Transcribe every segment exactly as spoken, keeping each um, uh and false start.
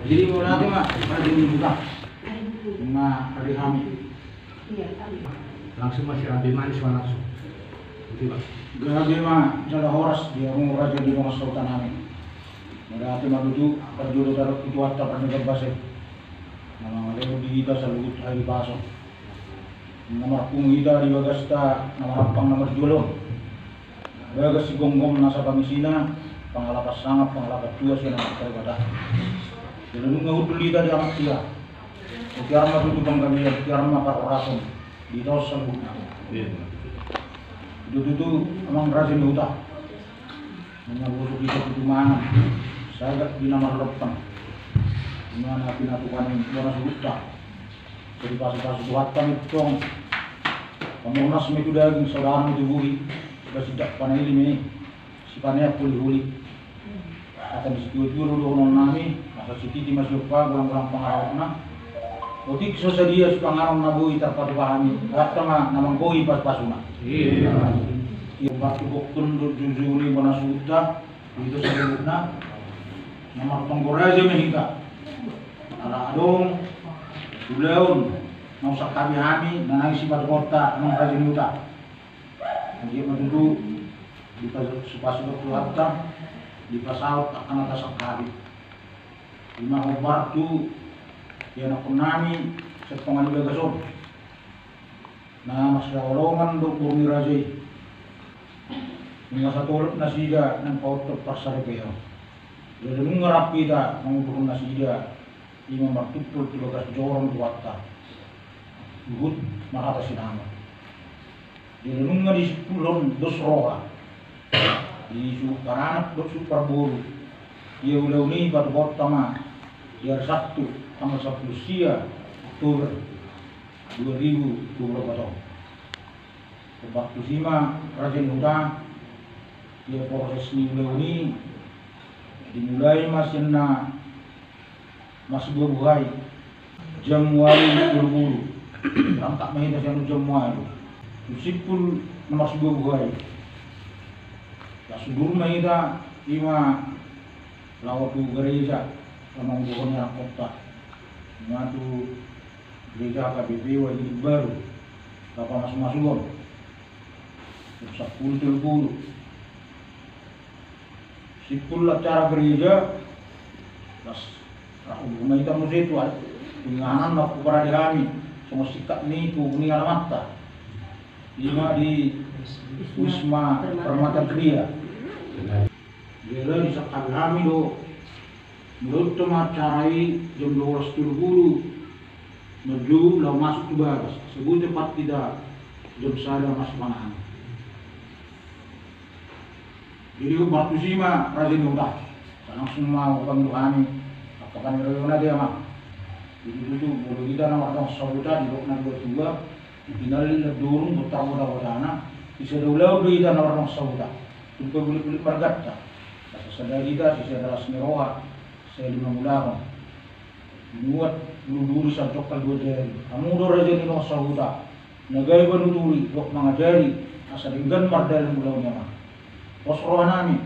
Jadi mauliate ma, raja ni huta. Nunga rade hami. Langsung ma sirabe manis ma langsung. Gabe ma jala horas di hamu raja ni dongan sahuta nami. Mauliate ma tutu, parjolo tadok tu Tuhanta parjolo basa i. Na mangalehon di hita saluhut hahipason. Na marpungu hita di bagasta na marampang na marjual on. Bagas sigomgom nasa pangisina, pangalapan sangap, pangalapan tua sian Amanta Debata. Jala nunga hundul hita di anak sia. Tiar ma tutu panggabean, tiar ma parhorasan di hita on saluhutna. Tutu amang raja ni huta. Nunga bosok hita tutu mangan sagat di na marlompan. Nunga na pinatupa ni bona suhutta. Jadi pasupasu Tuhanta mintong. Pamurnas ma i tu daging, saudara ma i tu bohi. Suda sindak panaili ma i, sipanean holiholi. Hata ni situatua do dohonon nami, asa sititi ma siompa, golang-golang pangarahutna. Otik so sadia sipanganon na boi tarpatupa hami, Tuhanta ma na manggohi pasupasuna. Ia, batu bokkon do jujuni bona suhutta. Di hita saluhutna na martonggo raja ma hita. Ala adong ulaon na husangkapi hami na naeng sipatupaonta amang raja ni huta. Anggiat ma tutu dipasupasu Tuhanta, dipasaut angka na tasangkapi. Ima hombar tu ianakkon nami sian tonga ni bagas on. Na marsihaholongan do boru ni raja i. Nunga satolop nasida naeng paontop parsaripeon. Jala nunga rap hita manguduhon nasida, ima martumpol tu bagas joro ni Tuhanta. Huhut marhata sinamot. Jala nunga disimpulhon dos roha di suhut paranak dohot suhut parboru. Ia ulaon i patupaonta ma di ari Sabtu tanggal sampulu sia Oktober dua ribu dua puluh empat on. Hombar tusi ma raja ni huta, ia proses ni ulaon i dimulai ma sian na marsibuhabuhai jam ualu tolu pulu. Berangkat ma hita sian jam ualu. Tung simpul na marsibuhabuhai, laos udur ma hita, ima laho tu gareja, laho manguduhon ianakhonta. Ima tu gareja H K B P Wahidin Baru, laho pamasumasuon. Jam sampulu tolu pulu simpul acara gareja. Laos rap udur ma hita muse tu inganan na huparade hami songon singkat ni tugu ni alamanta. Ima di Wisma Permata Gria. Jala disangkapi hami do, molo ma acara i jam dua belas tolu pulu manjou laho masuk tu bagas, asa boi tepat hita jam sada masipanganon. Jadi hombar tusi ma raja ni huta, langsung ma hupangido hami angka pangidoan i, ate amang. Jadi tutu molo hita na mardongan sahuta, didok na dua tua, tinallik landorung bontar botabotana. Sisada ulaon do hita na mardongan sahuta, tung pabuletbulet marganta. Asa sada hita sisada las ni roha, sai lima mulahon. Binuat duri-duri sian congkal dua jari. Hamu do raja ni dongan sahuta na gabe manuturi dohot mangajari, asa denggan mardalan ulaon i, amang. Pos roha nami.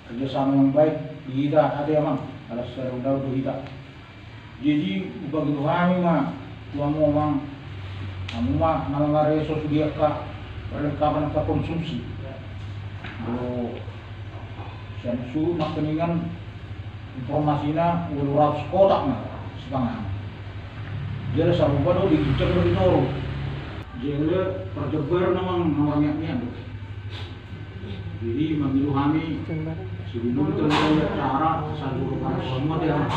Kerjasama yang baik di hita, ate amang, ala sada ulaon do hita. Jadi hupangido hami ma tu hamu, amang, hamu ma na mamareso sude angka perlengkapan angka konsumsi. Molo sian suhut nangkiningan, informasina ualu ratus kotak ma sipanganon. Jala sarupa do di ginjang dohot di toru. Jala parjambaron, amang, na marmiakmiak do. Jadi mangido hami, sebelum terjadi acara, saluhut parjolo, amang, ate amang.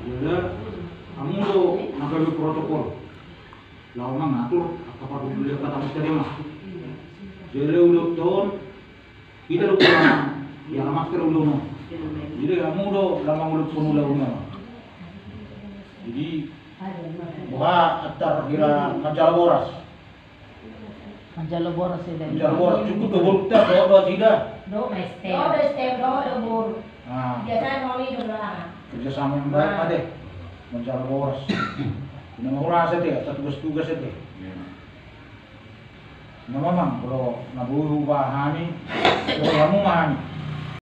Jala hamu do na gabe protokol laho mangatur angka parhundul ni angka tamu tadi, amang. Jala ulaonta on, hita do ulaon, ia na masker ulaon on. Jadi hamu do na mangulakhon ulaon i, amang. Jadi boha antar hira manjalo boras? Manjalo boras i, manjalo boras. Cukup do borunta dohot nasida? Dohot S T M. Dohot S T M, dohot boru. Biasa moli do doang. Kerjasama yang baik, ate. Manjalo boras. Ina ma hurasa, ate, angka tugas-tugas, ate. Ina ma, amang, molo na boi hubahen hami, boi hamu ma hami.